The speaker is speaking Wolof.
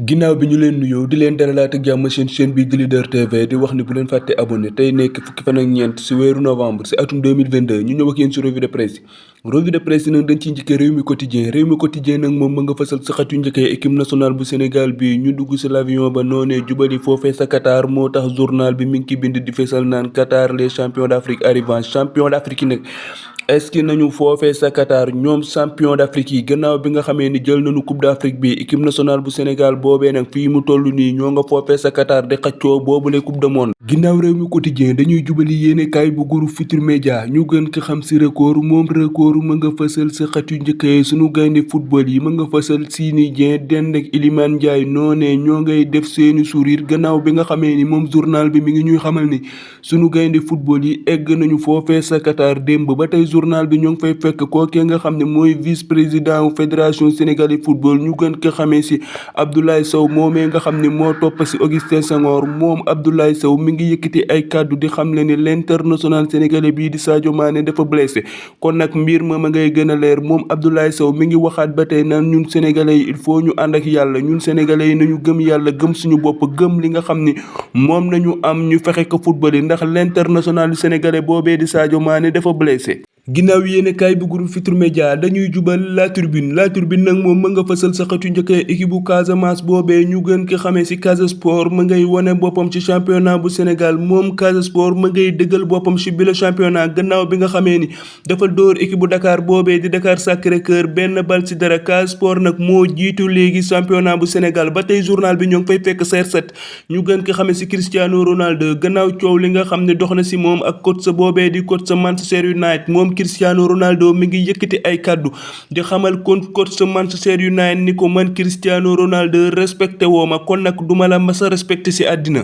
ginnaaw bi ñu leen nuyoo di leen dalalaat ak jàmm seen chaîne bi di Leader TV di wax ni bu leen fàtte abonné tey nekk fukki fan ak ñeent si weeru novembre si atum 2022 ñu ñëw ak yéen si revue de presse revue de presse nag dañ ciy njëkkee réew mi quotidien nag moom ma nga fësal sa xatu njëkkee équipe nationale bu Sénégal bi ñu dugg si l'avion ba noonee jubali foofee sa Qatar moo tax journal bi mi ngi ki bind di fësal naan Qatar les champions d'Afrique arrivant champion d'Afrique yi nag est-ce que nañu foofee sa Qatar ñoom champion d'Afrique yi gannaaw bi nga xamee ni jël nañu coupe d'Afrique bi équipe nationale bu Sénégal boobee nag fii mu toll nii ñoo nga foofee sa Qatar di xaccoo boobule coupe du monde. ginnaaw réew mi quotidien dañuy jubali yéene kaay bu groupe Futurs Médias ñu gën ko xam si record moom record ma nga fësal sa xat yu njëkkee suñu gaynde football yi ma nga fësal Seny Dieng dend ak Iliman Ndiaye noonee ñoo ngay def seeni sourire gannaaw bi nga xamee ni moom journal bi mi ngi ñuy xamal ni suñu gaynde football yi egg nañu foofee sa Qatar démb ba tey journal bi ñoo ngi fay fekk kookee nga xam ne mooy vice président fédération sénégalaise football ñu gën ko xamee si Abdoulaye Sow moomee nga xam ne moo topp si Augustin Senghor moom Abdoulaye Sow mi ngi yëkkati ay kàddu di xam le ne l'international sénégalais bii di Sadio Mané dafa blessé kon nag mbir ma ngay gën a leer moom Abdoulaye Sow mi ngi waxaat ba tey naan ñun sénégalais yi il faut ñu ànd ak yàlla ñun sénégalais yi nañu gëm yàlla gëm suñu bopp gëm li nga xam ni moom nañu am ñu fexe ko football yi ndax l'international sénégalais boobee di Sadio Mané dafa blessé. ginnaaw yéene kaay bu groupe Futurs Médias dañuy jubal la tribune nag moom ma nga fësal sa xatu njëkkee équipe bu Casamance boobee ñu gën ko xamee si Casa Sport ma ngay wane boppam ci championnat bu Sénégal moom Casa Sport ma ngay dëggal boppam ci bile championnat gannaaw bi nga xamee ni dafa dóor équipe bu Dakar boobee di Dakar Sacré-Cœur benn bal ci dara Casa Sport nag moo jiitu léegi championnat bu Sénégal ba tey journal bi ñoo ngi fay fekk CR7 ñu gën ko xamee si Cristiano Ronaldo gannaaw coow li nga xam ne dox na si moom ak coach sa boobee di coach sa Manchester United moom Cristiano Ronaldo mi ngi yëkkati ay kàddu di xamal kon coach sa Manchester United ni ko man Cristiano Ronaldo respecté woo ma kon nag duma la masa respecté ci àddina